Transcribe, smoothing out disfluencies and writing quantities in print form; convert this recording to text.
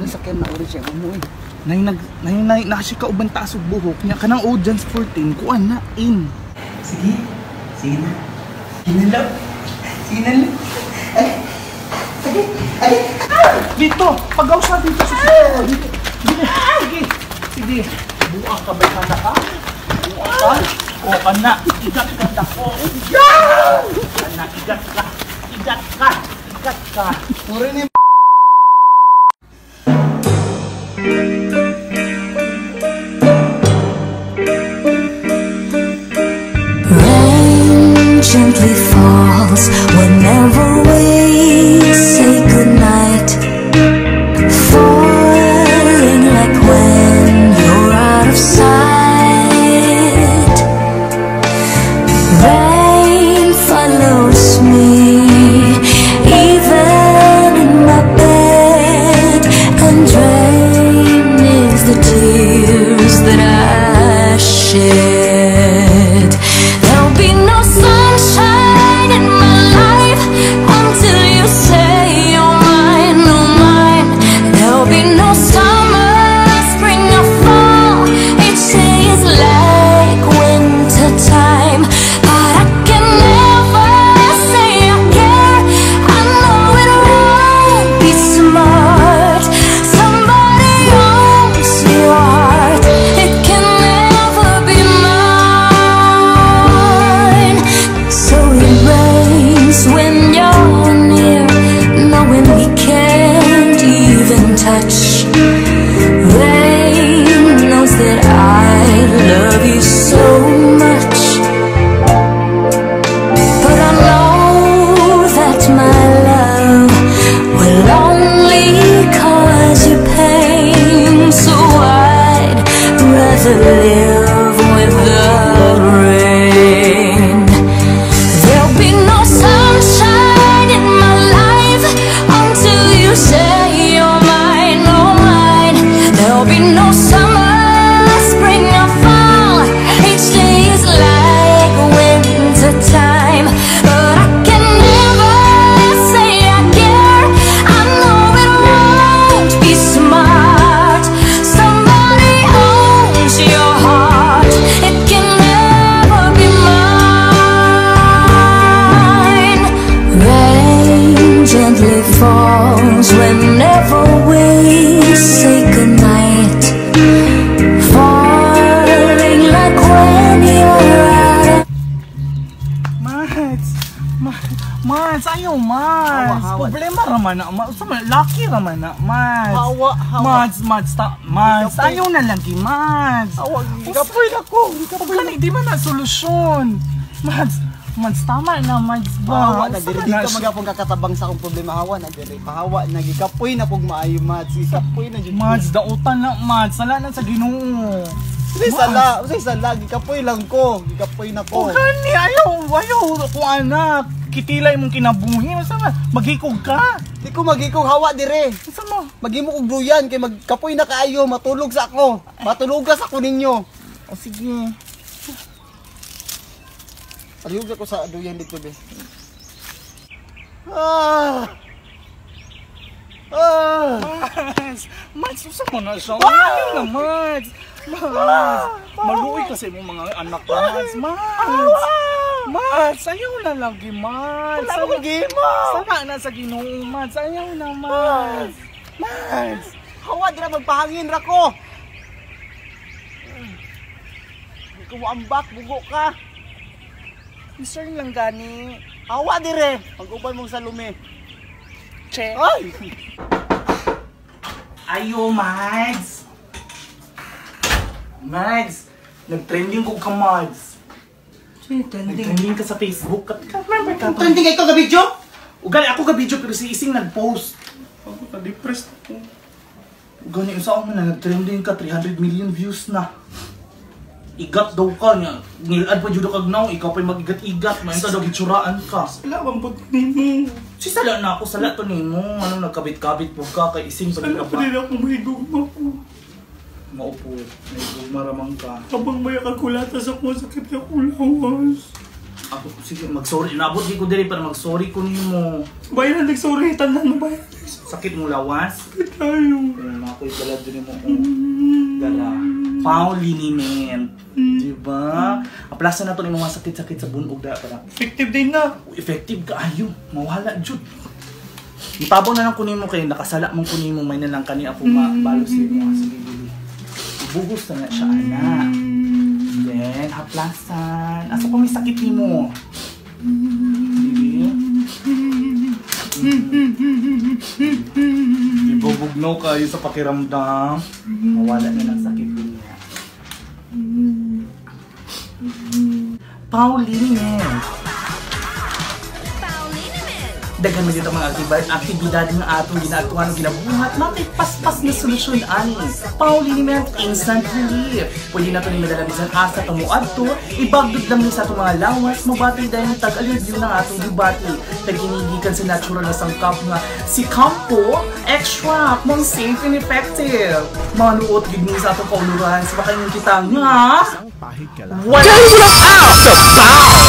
Uri sa kem na uri siya mo. Nay nag nay nay na siya kauban taas og buhok niya kanang audience 14 kuan na in. Sige. Sige na. Sige na. Sige na. Ay. Sige. Ay. Dito, pagaw sa dito sa dito. Sige. Sige. Buang ka ba kana ka? Buang ka. O kana, igat ka dako. Kana igat ka. Igat ka. Igat ka. Uri ni Rain gently falls whenever we say goodnight. Falling like when you're out of sight. Rain follows me even in my bed, and rain is the tears that I shed. There'll be no sunshine in my life until you say you're mine, oh mine. There'll be no summer, spring or fall. Each day is like winter time, but I can never say I care. I know it won't be smart. Somebody owns your heart. It can never be mine. So it rains when you're near, knowing we can't even touch. Rain knows that I love you so much, but I know that my love will only cause you pain. So I'd rather live with the rain. There'll be no sunshine in my life until you say you're mine, oh mine. There'll be no summer, spring or fall. Each day is like winter time, but I can never say I care. I know it won't be smart. Somebody owns your heart. It can never be mine. Rain gently falls whenever we say goodnight. Falling like when you're out of Mads, Mads, ayaw Mads. Hawa, hawa. Problema raman na, Mads. Lucky raman na, Mads. Hawa, hawa. Mads, Mads, ta, Mads, Ikapoy. Ayaw na lagi, Mads. Hawa, gikapoy na ko. Gikapoy Huwag ka na, di ba na solusyon? Mads, Mads, tama na, Mads ba? Hawa na Usa diri man di na ka siya. Magyapon kakatabang sa akong problema, hawa na diri. Pahawa na, gikapoy na kog maayo, Mads. Gikapoy na jud. Mads, dautan na, Mads. Sala na sa Ginoo. Usay sala, usay sala, gikapoy lang ko. Gikapoy na ko. O gani, ayaw, ayaw, kung anak. Kitilay mong kinabuhi. Masa ma, maghikog ka. Di ko magikog, hawa dire. Masa mo? Maghimo kog duyan kay magkapoy na kaayo, matulog sa ako. Matulugas ako ninyo. O sige. Palihog ako sa duyan dito be. Ah! Ah! Mads! Mads, usa mo na siya. Ayaw na, Mads! Mads! Maluoy kasi mong mga anak, Mads. Mads! Mads! Ayaw na lagi, Mads. Wala akong gimo. Sama na sa Ginoo, Mads. Ayaw na, Mads. Mads! Hawa dira, magpahangin ra ko. Di ko moambak, bugo ka. Concern lang gani. Hawa dire. Pag-uban mong salumi. Che. Ay! Ayo, Mads! Mads! Nag-trending ko ka, Mads. Nag-trending ka sa Facebook. Remember ka? Trending ikaw ka video? Ugali ako ka video pero si Ising nag-post. Ako na-depressed ako. Gani sa ako na nag-trending ka 300 million views na. Igat daw ka niya. Ngilad pa jud kag now, ikaw pa'y mag-igat-igat, man daw gitsuraan ka. Sala man pud nimo. Si sala na ako, sala to nimo. Anong nagkabit-kabit po ka kay Ising pa Sala ka pa ba? din ako mahigugma ko. Maupo, may maramang ka. Habang may kakulata sa ko, sakit na akong lawas. Ako, sige, mag-sorry. Naabot di ko diri para mag-sorry ko nimo. Bayan nagsorry, tanan mo bayan. Sakit mo lawas. Sakit tayo. Ako'y dala din mo. Oh. Dala. Pauliniment. Diba? Aplasan na to ni mga sakit-sakit sa bunog da para. Effective din na. Effective kaayo. Mawala jud. Itabang na lang kunin mo kay nakasala mong kunin mo may na lang kani ako mabalos nimo. Sige, dili. Ibuhos na nga siya ana. Then haplasan. Asa ko may sakit nimo? Dili. Ibubugnaw kayo sa pakiramdam. Mawala na lang sakit niya. Pauline. Daghan man dito mga aktibidad nga atong ginagawa ng ginabuhat, matay paspas na solusyon ani. Pauliniment Instant Relief. Pwede na ito ni madala bisan asa kamuadto, ibagdod lang ni sa atong mga lawas, mabati dahil tag-alirview ng atong gibati. Taginigikan sa natural na sangkap nga si Campo Extract, mong safe and effective. Manuot gid ni sa atong kauluran sa makaingon kita nga Pahid ka lang. wala Out sa Pow!